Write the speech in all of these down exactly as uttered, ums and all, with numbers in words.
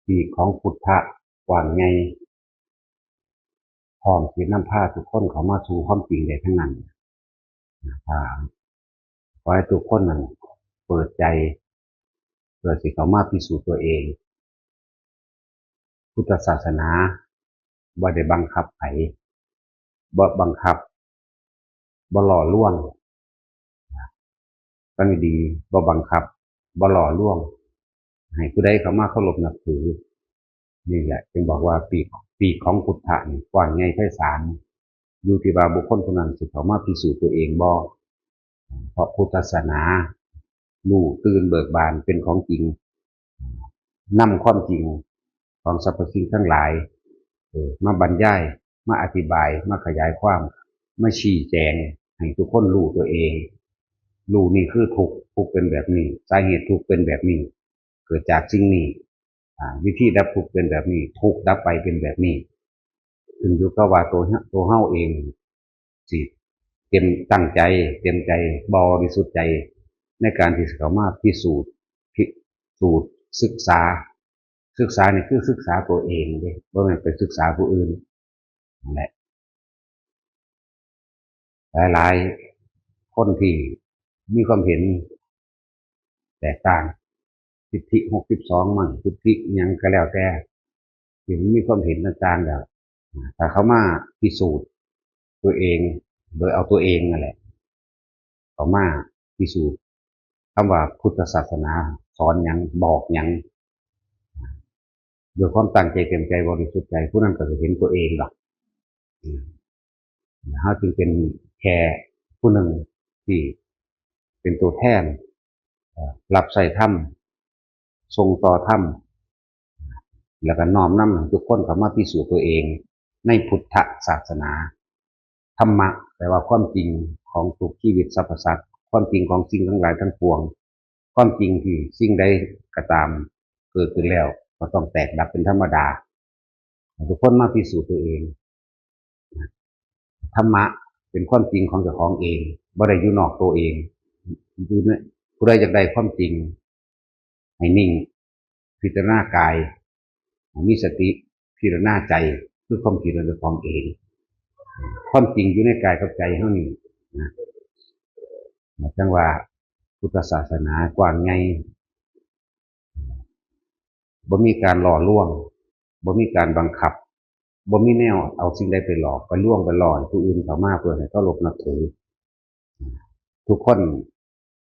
ปีกของพุทธะกว้างใหญ่ พร้อมที่นำพาทุกคนเข้ามาสู่ความจริงได้ทั้งนั้น อ่า ขอให้ทุกคนนั้นเปิดใจ เพื่อสิเข้ามาพิสูจน์ตัวเอง พุทธศาสนาบ่ได้บังคับไผ บ่บังคับ บ่หล่อลวง ฟังดีๆ บ่บังคับ บ่หล่อลวง ให้ผู้ใดเข้ามาเคารพนับถือ นี่แหละจึงบอกว่าปีก ปีกของพุทธะนี่กว้างใหญ่ไพศาล อยู่ที่ว่าบุคคลผู้นั้นสิเข้ามาพิสูจน์ตัวเองบ่ เพราะพุทธศาสนา รู้ตื่นเบิกบานเป็นของจริง นำความจริงของสรรพสิ่งทั้งหลาย เออ มาบรรยาย มาอธิบาย มาขยายความ มาชี้แจงให้ทุกคนรู้ตัวเอง รู้นี่คือทุกข์ ทุกข์เป็นแบบนี้ สาเหตุทุกข์เป็นแบบนี้ เกิดจากสิ่งนี้ อ่า วิธีดับทุกข์เป็นแบบนี้ ทุกข์ดับไปเป็นแบบนี้ ขึ้นอยู่กับว่าตัวเฮา ตัวเฮาเอง สิเต็มตั้งใจ เต็มใจ บริสุทธิ์ใจ ในการที่จะเข้ามาพิสูจน์ พิสูจน์ ศึกษา ศึกษานี่คือศึกษาตัวเองเด้ บ่แม่นไปศึกษาผู้อื่น นั่นแหละ หลายๆ คนที่มีความเห็นแตกต่าง ทิฏฐิหกสิบสองมั่ง ทิฏฐิอิหยังก็แล้วแต่ ที่มันมีความเห็นต่างๆ แล้ว ถ้าเข้ามาพิสูจน์ตัวเอง โดยเอาตัวเองนั่นแหละ เข้ามาพิสูจน์คำว่าพุทธศาสนาสอนหยัง บอกหยัง ด้วยความตั้งใจเต็มใจบริสุทธิ์ใจ ผู้นั้นก็จะเห็นตัวเองดอก อืม เฮาจึงเป็นแค่ผู้หนึ่งที่เป็นตัวแทน เอ่อ รับใช้ธรรม ส่งต่อธรรม แล้วก็น้อมนำให้ทุกคนเข้ามาพิสูจน์ตัวเองในพุทธศาสนา ธรรมะ แปลว่าความจริงของทุกชีวิตสรรพสัตว์ ความจริงของสิ่งทั้งหลายทั้งปวง ความจริงที่สิ่งใดก็ตามเกิดขึ้นแล้วก็ต้องแตกดับเป็นธรรมดา ให้ทุกคนมาพิสูจน์ตัวเอง ธรรมะเป็นความจริงของเจ้าของเอง บ่ได้อยู่นอกตัวเอง อยู่ใน ผู้ใดอยากได้ความจริง ให้นิ่ง พิจารณากาย มีสติพิจารณาใจ คือความคิดของเจ้าของเอง ความจริงอยู่ในกายกับใจเฮานี่นะ จั่งว่าพุทธศาสนากว้างใหญ่ บ่มีการหล่อลวง บ่มีการบังคับ บ่มีแนวเอาสิ่งใดไปหลอก ไปลวงไปหลอกผู้อื่นเข้ามาเพื่อให้เคารพนับถือ ทุกคน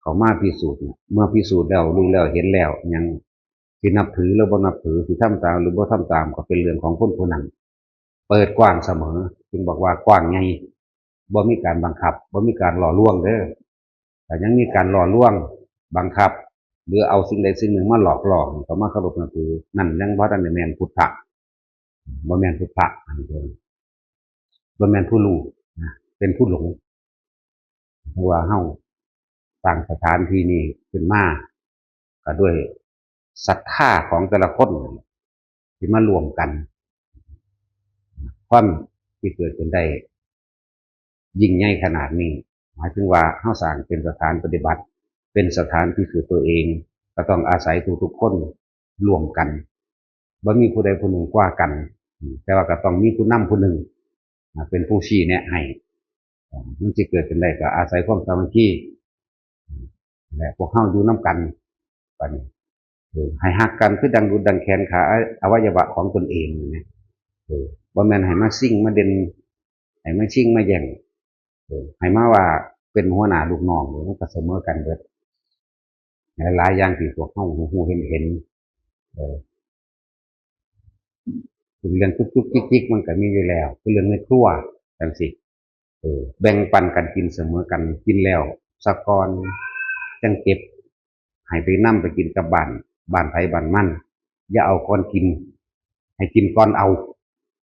เข้ามาพิสูจน์เนี่ย เมื่อพิสูจน์แล้ว รู้แล้ว เห็นแล้ว หยังสินับถือหรือบ่นับถือ สิทำตามหรือบ่ทำตาม ก็เป็นเรื่องของคนผู้นั้น เปิดกว้างเสมอ จึงบอกว่ากว้างใหญ่ บ่มีการบังคับ บ่มีการหล่อลวงเด้อ ถ้ายังมีการหล่อลวง บังคับ หรือเอาสิ่งใดสิ่งหนึ่งมาหลอกล่อให้เขามาเคารพนับถือ นั่นยังบ่ทันได้แม่นพุทธะ บ่แม่นพุทธะ อันนี้เพิ่น บ่แม่นผู้รู้นะ เป็นผู้หลง เพราะว่าเฮาสร้างสถานที่นี้ขึ้นมา ก็ด้วยศรัทธาของแต่ละคนที่มาร่วมกัน ความที่เกิดขึ้นได้ยิ่งใหญ่ขนาดนี้ หมายถึงว่าเฮาสร้างเป็นสถานปฏิบัติ เป็นสถานที่คือตัวเอง ก็ต้องอาศัยทุกๆคนร่วมกัน บ่มีผู้ใดผู้หนึ่งกว่ากัน อืม แต่ว่าก็ต้องมีผู้นำผู้หนึ่ง อ่า เป็นผู้ชี้แนะให้ อ่า มันสิเกิดขึ้นได้ก็อาศัยความสามัคคี อืม และพวกเฮาอยู่นำกัน บัดนี้ เออ ให้ฮักกันคือดังดุจดังแขนขา อ- อวัยวะของตนเองนี่นะ เออ บ่แม่นให้มาซิ่งมาเด่น ให้มาชิงมาแย่ง เออ ให้มาว่าเป็นหัวหน้าลูกน้อง มันก็เสมอกันเบิด หลายๆอย่างที่พวกเฮาฮู้ๆเห็นๆ เออ เป็นเรื่องจุกจุกจิกจิกมันก็มีอยู่แล้ว เป็นเรื่องในครัวจังซี้ เออ แบ่งปันกันกินเสมอกัน กินแล้วซะก่อน จั่งเก็บ ให้ไปนำไปกินกับบ้าน บ้านไผบ้านมัน อย่าเอาก่อนกิน ให้กินก่อนเอา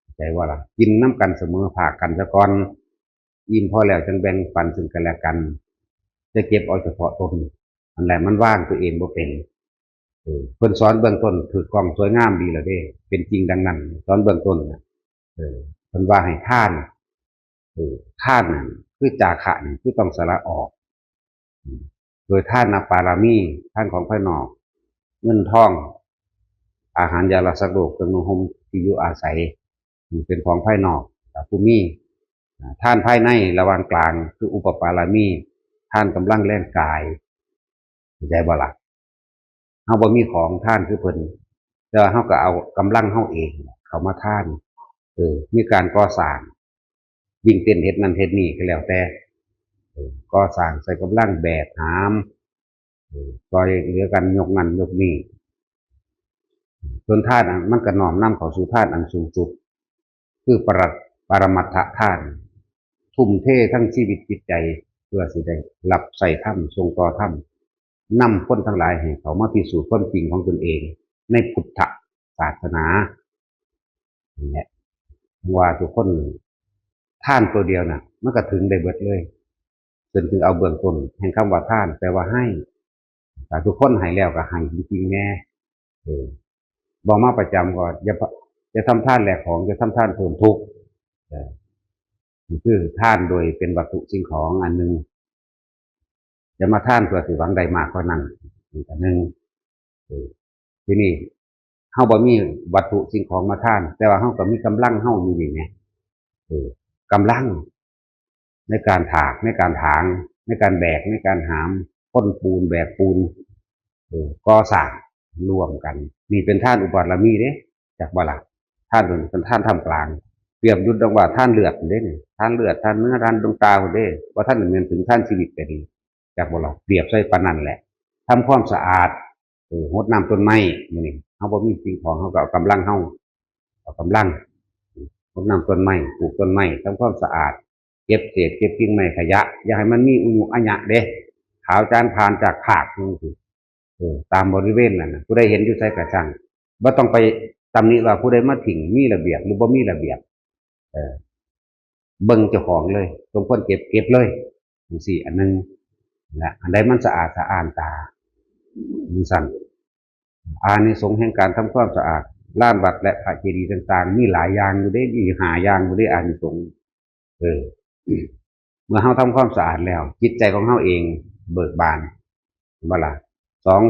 เข้าใจบ่ล่ะ กินนำกันเสมอภาคกันซะก่อน อิ่มพอแล้วจั่งแบ่งปันซึ่งกันและกัน จะเก็บเอาเฉพาะตน อันแหละมันวางตัวเองบ่เป็น เออ เพิ่นสอนเบื้องต้นถูกต้องสวยงามดีแล้วเด้ เป็นจริงดังนั้น สอนเบื้องต้นน่ะ เออ เพิ่นว่าให้ทาน เออ ทานนั่นคือจาคะนี่คือต้องสละออก อืม โดยทานปารมี ทานของภายนอก เงินทอง อาหารยารักษาโรค เครื่องนุ่งห่มที่อยู่อาศัย เป็นของภายนอก แต่ผู้มี อ่า ทานภายใน ระหว่างกลาง คืออุปปารมี ทานกำลังแรงกาย เข้าใจบ่ล่ะ เฮาบ่มีของทานคือเพิ่น แต่ว่าเฮาก็เอากำลังเฮาเองเข้ามาทาน เออ มีการก่อสร้าง วิ่งเต้นเฮ็ดนั่นเฮ็ดนี่ก็แล้วแต่ เออ ก่อสร้างใส่กำลังแบกหาม เออ ซอยเหลือกันยกนั่นยกนี่ ส่วนทานอะ มันก็น้อมนำเข้าสู่ทานอันสูงสุด คือปร- ปรมัตถทาน ทุ่มเททั้งชีวิตจิตใจ เพื่อสิได้รับใช้ธรรม ส่งต่อธรรม นำคนทั้งหลายให้เขามาพิสูจน์ความจริงของตนเอง ในพุทธศาสนา นี่แหละ ว่าทุกคน ทานตัวเดียวน่ะ มันก็ถึงได้เบิดเลย เพิ่นจึงเอาเบื้องต้นแห่งคำว่าทาน แปลว่าให้ ถ้าทุกคนให้แล้วก็ให้จริงๆแน่ เออ บ่มาประจำก็อย่าพ- อย่าทำทานแลกของ อย่าทำทานเพิ่มทุกข์ เออ นี่คือทานโดยเป็นวัตถุสิ่งของอันหนึ่ง อย่ามาทานเพื่อสิหวังได้มากกว่านั้น อีกอันหนึ่ง เออ ทีนี้เฮาบ่มีวัตถุสิ่งของมาทาน แต่ว่าเฮาก็มีกำลังเฮาอยู่นี่ไง เออ กำลัง ในการถาก ในการถาง ในการแบก ในการหาม คนปูน แบกปูน เออ ก่อสร้างร่วมกัน นี่เป็นทานอุปปารมีเด้ จักบ่ล่ะ ทานตัวนี้เป็นทานท่ามกลาง เปรียบดุจดังว่าทานเลือดเด้นี่ ทานเลือด ทานเนื้อ ทานดวงตาพุ้นเด้ ว่าท่านเหมือนถึงทานชีวิตก็ดี จักบ่ล่ะ เปรียบใส่ปานนั้นแหละ ทำความสะอาด เออ หดน้ำต้นไม้ มื้อนี้เฮาบ่มีสิ่งของ เฮาก็เอากำลังเฮา เอากำลัง หดน้ำต้นไม้ ปลูกต้นไม้ ทำความสะอาด เก็บเศษ เก็บกิ่งไม้ขยะ อย่าให้มันมีอุยุอะยะเด้ ขาวจานผ่านจากภาคหนึ่งสิ เออ ตามบริเวณนั้นน่ะ ผู้ใดเห็นอยู่ไสก็ช่าง บ่ต้องไปตำหนิว่าผู้ใดมาทิ้ง มีระเบียบหรือบ่มีระเบียบ เออ เบิ่งเจ้าของเลย สมควรเก็บ เก็บเลย จังซี้ อันหนึ่ง และอันใดมันสะอาดสะอ้านตา จังซั่น อานิสงส์แห่งการทำความสะอาดลานวัดและพระเจดีย์ต่างๆ มีหลายอย่างอยู่เด้ มีห้าอย่างอยู่เด้ อานิสงส์ เออ เมื่อเฮาทำความสะอาดแล้ว จิตใจของเฮาเองเบิกบาน เห็นบ่ล่ะ สอง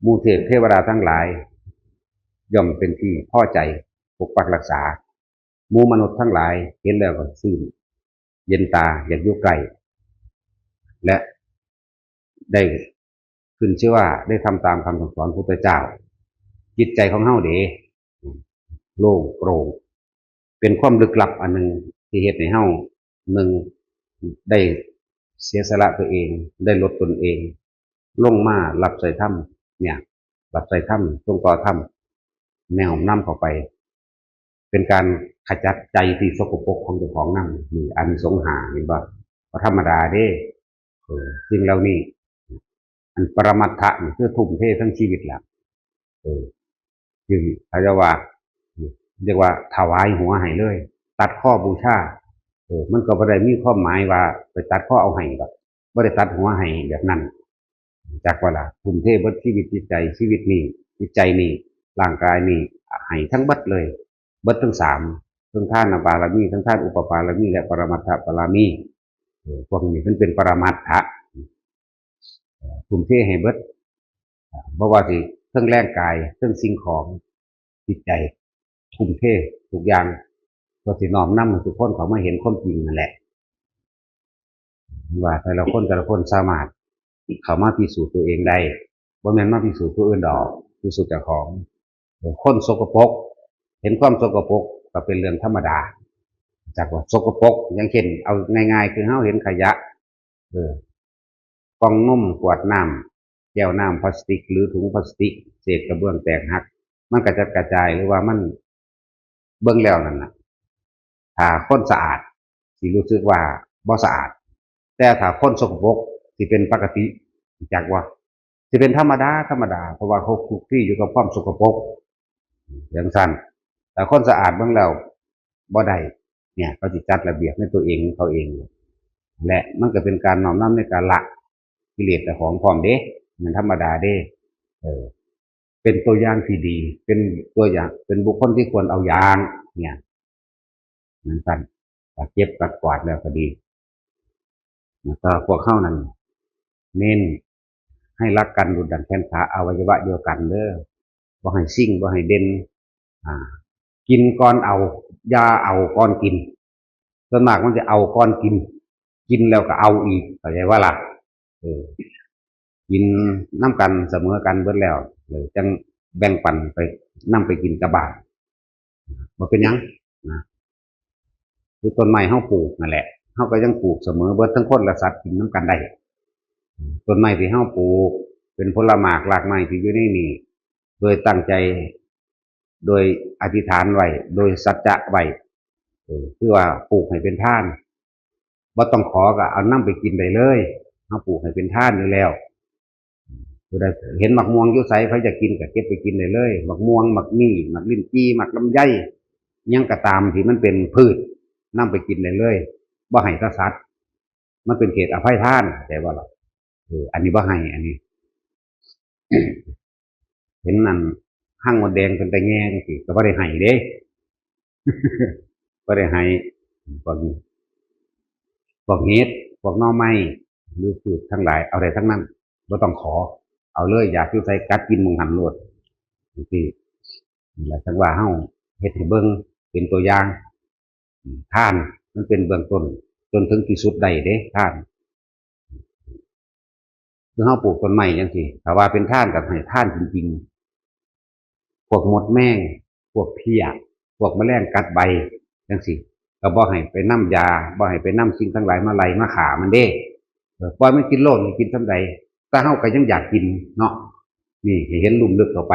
หมู่เทพเทวดาทั้งหลาย ย่อมเป็นที่พอใจ ปกปักรักษา หมู่มนุษย์ทั้งหลายเห็นแล้วก็ชื่นเย็นตา อยากอยู่ใกล้ และได้ขึ้นชื่อว่าได้ทำตามคำสั่งสอนพุทธเจ้า จิตใจของเฮาเด้ โล่งโปร่ง เป็นความลึกลับอันหนึ่งที่เฮ็ดให้เฮา หนึ่ง ได้เสียสละตัวเอง ได้ลดตนเอง ลงมารับใช้ธรรม เนี่ย รับใช้ธรรม ส่งต่อธรรม แนวน้อมเข้าไป เป็นการขจัดใจที่สกปรกของเจ้าของนำ นี่อานิสงส์ห้า เห็นบ่ บ่ธรรมดาเด้ เออ สิ่งเหล่านี้ อันปรมัตถะนี่คือทุ่มเททั้งชีวิตล่ะ เออ คือเขาเรียกว่า เรียกว่าถวายหัวให้เลย ตัดคอบูชา เออ มันก็บ่ได้มีความหมายว่าไปตัดคอเอาให้ดอก บ่ได้ตัดหัวให้แบบนั้น จักว่าล่ะ ทุ่มเทเบิดชีวิตจิตใจ ชีวิตนี้ จิตใจนี้ ร่างกายนี้ ให้ทั้งเบิดเลย เบิดทั้งสาม ทั้งทานบารมี ทั้งทานอุปปารมี และปรมัตถบารมี เออ พวกนี้มันเป็นปรมัตถะ เอ่อ ทุ่มเทให้เบิด เอ่อ บ่ว่าสิเทิงแรงกาย เทิงสิ่งของ จิตใจ ทุ่มเททุกอย่าง เพื่อสิน้อมนำให้ทุกคนเข้ามาเห็นความจริงนั่นแหละ ว่าแต่ละคน แต่ละคนสามารถเข้ามาพิสูจน์ตัวเองได้ บ่แม่นมาพิสูจน์ผู้อื่นดอก พิสูจน์เจ้าของ เออ คนสกปรก เห็นความสกปรกก็เป็นเรื่องธรรมดา จักว่าสกปรก อย่างเช่น เอาง่ายๆ คือเฮาเห็นขยะ เออ กล่องนม ขวดน้ำ แก้วน้ำพลาสติก หรือถุงพลาสติก เศษกระเบื้องแตกหัก มันกระจัดกระจาย หรือว่ามัน เบิ่งแล้วนั่นน่ะ ถ้าคนสะอาด สิรู้สึกว่าบ่สะอาด แต่ถ้าคนสกปรก สิเป็นปกติ จักว่า สิเป็นธรรมดา ธรรมดา เพราะว่าเขาคลุกคลีอยู่กับความสกปรก จั่งซั้น แต่คนสะอาดเบิ่งแล้วบ่ได้ เนี่ย เขาสิจัดระเบียบในตัวเองของเขาเอง และมันก็เป็นการน้อมนำในการละกิเลสเจ้าของพร้อมเด้ มันธรรมดาเด้ เออ เป็นตัวอย่างที่ดี เป็นตัวอย่าง เป็นบุคคลที่ควรเอาอย่าง เนี่ย จั่งซั้น ถ้าเก็บกัดกวาดแล้วก็ดี แล้วก็พวกเฮานั่น เน้นให้รักกันดุจดั่งแขนขาอวัยวะเดียวกันเด้อ บ่ให้ซิ่งบ่ให้เด่น อ่า กินก่อนเอา อย่าเอาก่อนกิน ส่วนมากมันจะเอาก่อนกิน กินแล้วก็เอาอีก เข้าใจว่าล่ะ เออ กินนำกันเสมอกันเบิดแล้ว เลยจั่งแบ่งปันไปนำไปกินกลับบ้าน บ่เป็นหยังนะ คือต้นไม้เฮาปลูกนั่นแหละ เฮาก็ยังปลูกเสมอเบิดทั้งคนและสัตว์กินนำกันได้ ต้นไม้ที่เฮาปลูก เป็นผลหมากรากไม้ที่อยู่ในนี่ โดยตั้งใจ โดยอธิษฐานไว้ โดยสัจจะไว้ เออ คือว่าปลูกให้เป็นทาน บ่ต้องขอก็เอานำไปกินได้เลย เฮาปลูกให้เป็นทานอยู่แล้ว ผู้ใดเห็นหมากม่วงอยู่ไส ไผอยากกินก็เก็บไปกินได้เลย หมากม่วง หมากมี่ หมากลิ้นจี่ หมากลำไย หยังก็ตามที่มันเป็นพืช นำไปกินได้เลย บ่ให้แต่สัตว์ มันเป็นเขตอภัยทาน เข้าใจบ่ล่ะ เออ อันนี้บ่ให้ อันนี้ เห็นนั่น ฮังมดแดงเป็นตาแง่จังซี้ ก็บ่ได้ให้เด้ บ่ได้ให้ พวกนี้ พวกเห็ด พวกหน่อไม้ หรือพืชทั้งหลาย เอาได้ทั้งนั้น บ่ต้องขอ เอาเลย อยากอยู่ไสกัดกินหม่องหั้นโลด จังซี้ นี่แหละ จั่งว่าเฮาเฮ็ดให้เบิ่ง เป็นตัวอย่าง อืม ทานมันเป็นเบื้องต้น จนถึงที่สุดได้เด้ ทาน คือเฮาปลูกต้นไม้จังซี้ ถ้าว่าเป็นทานก็ให้ทานจริงๆ พวกมดแมง พวกเพี้ย พวกแมลงกัดใบจังซี้ ก็บ่ให้ไปนำยา บ่ให้ไปนำสิ่งทั้งหลายมาไล่มาฆ่ามันเด้ เออ ปล่อยมันกินโลด มันกินส่ำใด แต่เฮาก็ยังอยากกินเนาะ นี่ให้เห็นลุ่มลึกเข้าไป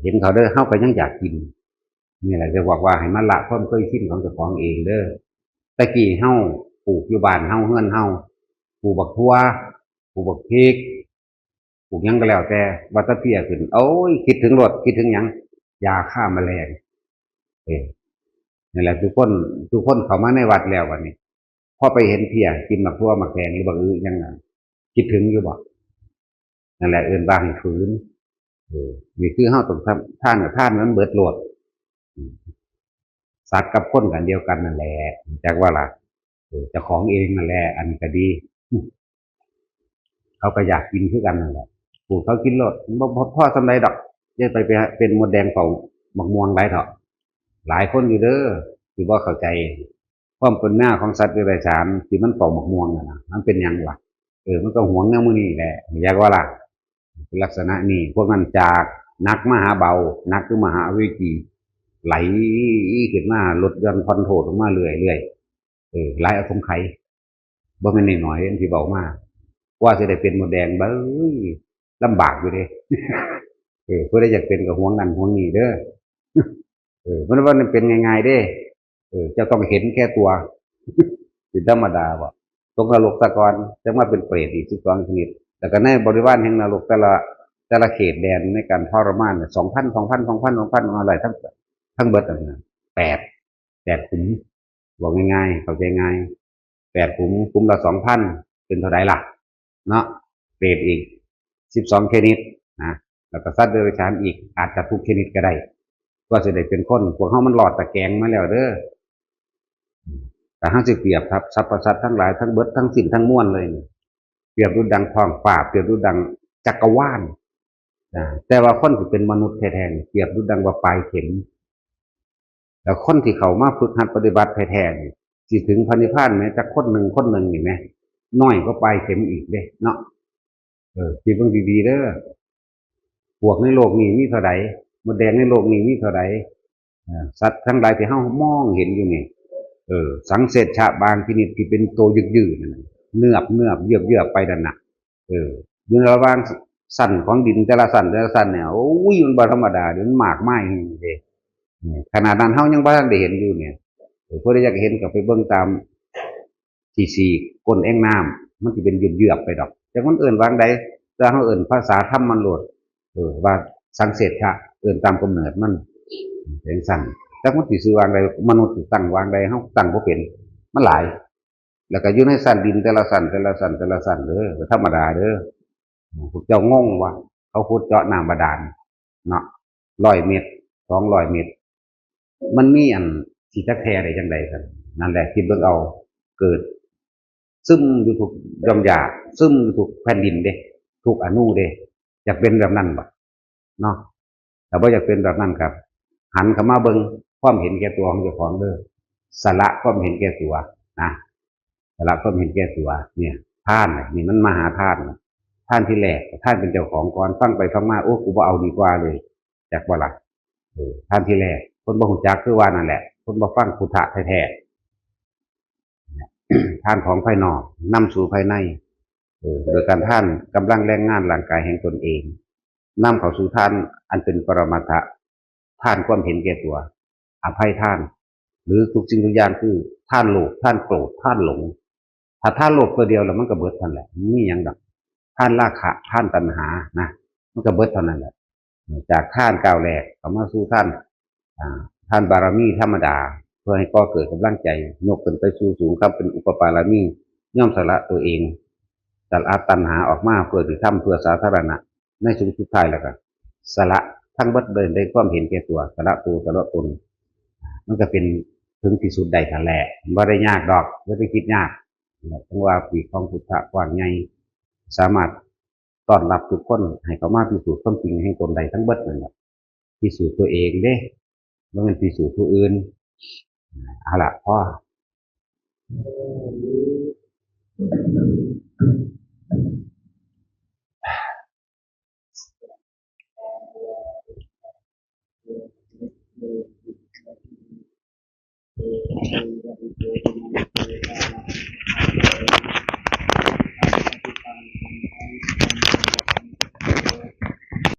เห็นเขาเด้อ เฮาก็ยังอยากกิน นี่แหละจะบอกว่าให้มาละความเคยชินของเจ้าของเองเด้อ แต่กี้เฮาปลูกอยู่บ้านเฮา เฮือนเฮา ปลูกบักถั่ว ปลูกบักพริก ปลูกหยังก็แล้วแต่ ว่าแต่เพี้ยขึ้น โอ้ย คิดถึงโลด คิดถึงหยัง ยาฆ่าแมลง เออ นั่นแหละ ทุกคน ทุกคนเข้ามาในวัดแล้วบัดนี้ พอไปเห็นเพี้ยกินหมากถั่วหมากแตงหรือบักอึหยังน่ะ คิดถึงอยู่บ่ นั่นแหละเอิ้นว่าให้ฝืน เออ นี่คือเฮาต้องทำ ทานกับทานมันเบิดโลด อืม สัตว์กับคนก็อันเดียวกันนั่นแหละ จักว่าล่ะ เออ เจ้าของเองนั่นแหละ อันนี้ก็ดี อืม เขาก็อยากกินคือกันนั่นแหละ ปลูกเขากินโลด บ่ บ่พอส่ำใดดอก อย่าไป ไปเป็นมดแดงเฝ้าหมากม่วงหลายเถาะ หลายคนอยู่เด้อ ที่บ่เข้าใจ ความเป็นมาของสัตว์เดรัจฉานที่มันเฝ้าหมากม่วงน่ะนะ มันเป็นหยังวะ เออ มันก็หวงแนวมื้อนี้แหละ อยากว่าล่ะ เป็นลักษณะนี้ พวกนั้นจากหนักมาหาเบา หนักคือมหาอเวจี ไหลขึ้นมา ลดหย่อนผ่อนโทษลงมาเรื่อยๆ เออ หลายอสงไขย บ่แม่นน้อยๆ อันที่เว้ามา กว่าสิได้เป็นมดแดง เบ้ย ลำบากอยู่เด้ เออ ผู้ใดอยากเป็นก็หวงนั่นหวงนี่เด้อ เออ มันบ่ได้เป็นง่ายๆ เด้ เออ เจ้าต้องเห็นแก่ตัว เป็นธรรมดาบ่ ตกนรกซะก่อน จั่งมาเป็นเปรตอีกสิบสองชนิด แล้วก็ในบริวารแห่งนรกแต่ละ แต่ละเขตแดนในการทรมานเนี่ย สองพัน สองพัน สองพัน สองพัน มาไล่ทั้ง ทั้งเบิดนั่นน่ะ แปด แปดขุม บอกง่ายๆ เข้าใจง่าย แปดขุม ขุมละสองพัน เป็นเท่าใดล่ะ เนาะ เปรตอีกสิบสองชนิดนะ แล้วก็สัตว์เดรัจฉานอีก อาจจะทุกชนิดก็ได้ กว่าสิได้เป็นคน พวกเฮามันรอดตะแกรงมาแล้วเด้อ แต่เฮาสิเปรียบครับ สรรพสัตว์ทั้งหลายทั้งเบิดทั้งสิ้นทั้งมวลเลยนี่ เปรียบดุจดังท้องฟ้า เปรียบดุจดังจักรวาล นะ แต่ว่าคนที่เป็นมนุษย์แท้ๆนี่ เปรียบดุจดังว่าปลายเข็ม แล้วคนที่เข้ามาฝึกหัดปฏิบัติแท้ๆนี่ สิถึงพระนิพพานแม้จักคนหนึ่ง คนหนึ่งนี่แหม น้อยกว่าปลายเข็มอีกเด้เนาะ เออ คิดเบิ่งดีๆ เด้อ ปลวกในโลกนี้มีเท่าใด มดแดงในโลกนี้มีเท่าใด เอ่อ สัตว์ทั้งหลายที่เฮามองเห็นอยู่นี่ เออ สังเสชชะบางชนิดที่เป็นตัวยึกยือนั่นน่ะ เนือบเนือบเยือบเยือบไปนั่นน่ะ เออ อยู่ในระหว่างชั้นของดินแต่ละชั้นแต่ละชั้นเนี่ย โอ้ย มันบ่ธรรมดาเด้ มันมากมายแฮงเด้ เออ ขนาดนั้นเฮายังบ่ทันได้เห็นอยู่เนี่ย เออ ผู้ใดอยากเห็นก็ไปเบิ่งตาม ที่สี่ ก้นแอ่งน้ำ มันสิเป็นเยือบๆ ไปดอก จักมันเอิ้นว่าจั่งใด แต่เฮาเอิ้นภาษาธรรมมันโลด เออ ว่าสังเสชชะ เอิ้นตามกำเนิดมัน เป็นจั่งซั้น จักมันสิชื่อว่าจั่งใด มนุษย์สิตั้งว่าจั่งใด เฮาตั้งบ่เป็น มันหลาย แล้วก็อยู่ในชั้นดินแต่ละชั้น แต่ละชั้น แต่ละชั้นเด้อ ธรรมดาเด้อ พวกเจ้างงว่า เขาขุดเจาะน้ำบาดาลเนาะ ร้อยเมตร สองร้อยเมตร มันมีอันสิจักแท้ได้จั่งใดซั่น นั่นแหละ คิดเบิ่งเอา เกิด ซึมอยู่ทุกหย่อมหญ้า ซึมอยู่ทุกแผ่นดินเด้ ทุกอนูเด้ อยากเป็นแบบนั้นบ่ เนาะ ถ้าบ่อยากเป็นแบบนั้นครับ หันเข้ามาเบิ่งความเห็นแก่ตัวของเจ้าของเด้อ สละความเห็นแก่ตัวนะ สละความเห็นแก่ตัว เนี่ย ทานน่ะ นี่มันมหาทานน่ะ ทานที่แรก ทานเป็นเจ้าของก่อน ฟังไปฟังมา โอ้ กูบ่เอาดีกว่าเลย จักบ่ล่ะ เออ ทานที่แรก คนบ่ฮู้จักคือว่านั่นแหละ คนบ่ฟังพุทธะแท้ๆ ทานของภายนอก นำสู่ภายใน เออ โดยการทานกำลังแรงงานร่างกายแห่งตนเอง นำเข้าสู่ทานอันเป็นปรมัตถะ ทานความเห็นแก่ตัว อภัยทาน หรือทุกสิ่งทุกอย่างคือทานโลภ ทานโกรธ ทานหลง ถ้าทานโลภตัวเดียวแล้วมันก็เบิดเท่านั้นแหละ มันมีหยังดอก ทานราคะ ทานตัณหานะ มันก็เบิดเท่านั้นแหละ จากทานก้าวแรกเข้ามาสู่ทาน อ่า ทานบารมีธรรมดา เพื่อให้ก่อเกิดกำลังใจ ยกขึ้นไปสู่สูง ทำเป็นอุปปารมี ย่อมสละตัวเอง สละตัณหาออกมาเพื่อสิทำเพื่อสาธารณะ ในสุดสุดท้ายแล้วก็ สละทั้งเบิดเลย ได้ความเห็นแก่ตัว สละตัว สละตน มันก็เป็นถึงที่สุดได้นั่นแหละ บ่ได้ยากดอก บ่ได้คิดยาก จั่งว่าปีกของพุทธะกว้างใหญ่ สามารถต้อนรับทุกคนให้เข้ามาพิสูจน์ความจริงแห่งตนได้ทั้งเบิดนั่นแหละ พิสูจน์ตัวเองเด้ บ่แม่นพิสูจน์ผู้อื่น เอาล่ะ พอ